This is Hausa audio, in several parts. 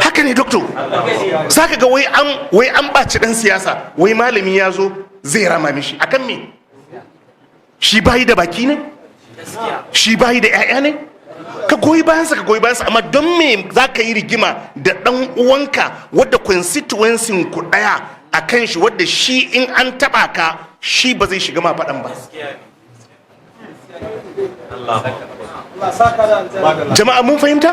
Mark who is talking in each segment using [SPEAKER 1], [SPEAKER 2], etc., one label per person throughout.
[SPEAKER 1] Haka ne, doctor. Zaka ga wai an ɓaci ɗan siyasa, wai malami ya zo zai rama mishi. Akan me? Shi bayi da baki ne? Shi bayi da 'ya'ya ne? Ka goyi bayansa, ka goyi bayansa, amma don me za ka yi rigima da ɗan uwanka wadda constituency ku ɗaya a kan shi, wadda shi in an taɓa ka shi ba zai shiga ma faɗan ba? Jama'a, mun fahimta?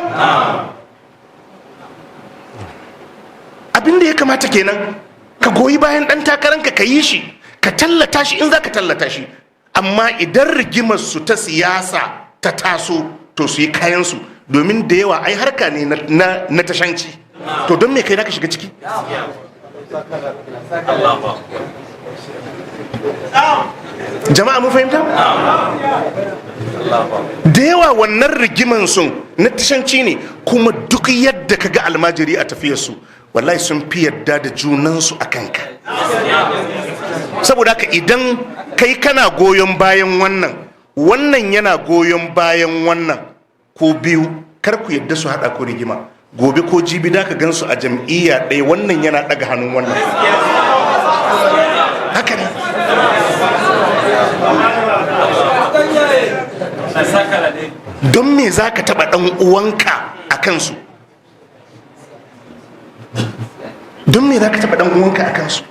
[SPEAKER 1] Abin da ya kamata kenan, ka goyi bayan ɗan takaranka, ka yi shi, ka tallata shi in za ka tallata shi. Amma idan rigimar su ta siyasa ta taso, to su yi kayansu, domin da yawa ai harka ne na tashanci. To don me kai ka shiga ciki? Jama'a, mun fahimta? Da yawa wannan rigiman sun na tashanci ne. Kuma duk yadda ka ga almajiri a tafiyarsu, wallahi sun fi yadda da junansu a kanka. Saboda haka idan kai kana goyon bayan wannan, wannan yana goyon bayan wannan, ko biyu kar ku yadda su haɗa ku rigima. Gobe ko jibi da ka gansu a jam'iyya ɗaya, wannan yana ɗaga hannun wannan. Haka ne. Don me za ka taɓa ɗan uwanka a kansu? Don me za ka taɓa ɗan uwanka a kansu?